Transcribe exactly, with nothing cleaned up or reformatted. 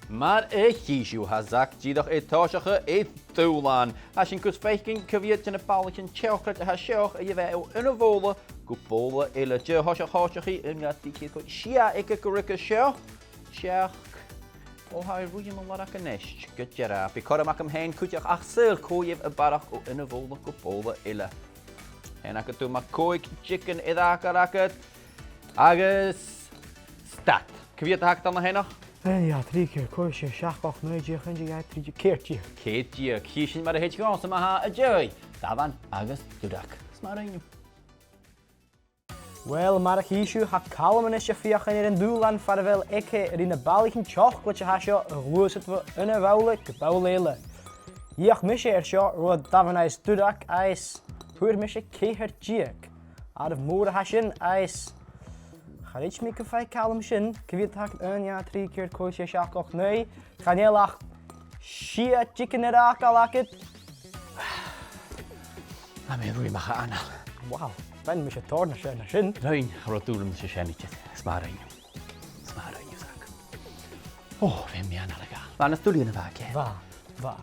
Mar a chì sibh, tha Zach dìreach air tòiseachadh air dùbhlan. Tha sinn gus faicinn cia mheud de na ballaichean teòcraid a tha seo air a bhith o aon bhobhla gu bobhla eile. Dè a' tòiseachadh, tòiseachadh, aon, dhà, trì, ceithir, còig, sia aige gu ruige seo. Seachd. Ò, tha e a' ruith mu làrach a-nis. Gu dearbh. Bidh cothrom agam fhèin cuideachd ach saoil cò gheibh a bharrachd o aon bhobhla gu bobhla eile. Fhèin agad, tha còig diogan air fhàgail agad. Agus stad. Cia mheud a th' agad ann a-nochd? Aon, dhà, trì, ceithir, còig, sia, seachd, ochd, naoi, deich, aon deug, dhà, trì deug, ceithir deug. Ceithir deug. Chì sinn mar a thèid dhòmhsa ma-thà an-diugh. Damhan agus Durak. 'S math a rinn thu. Uill, mar a chì sibh, tha Calum a-nis a' feuchainn air an dùbhlan far a bheil aige ri na ballaichean teòcraid a tha seo a ghluasad bho aon bhobhla gu bobhla eile. Dh'fheuch mise air seo ro Damhan is Durak agus fhuair mise ceithir deug. Àireamh mòr a tha sin agus cha chreid mi gum faigh Calum sin. Cia mheud a th' agad? Aon, dhà, trì, ceithir, còig, sia, seachd, ochd, naoi. Chan eil ach sia diogan air fhàgail agad. Tha mi a' ruith a-mach à anail. Wow, bhean, mise tòrr nas fheàrr na sin. Rinn, cha robh dùil agam ris a sin idir. 'S math a rinn thu. 'S math a rinn thu, Zach. Ò, bha mi anail a ghabhail. Bha e nas duilghe na bha e. Bha, bha.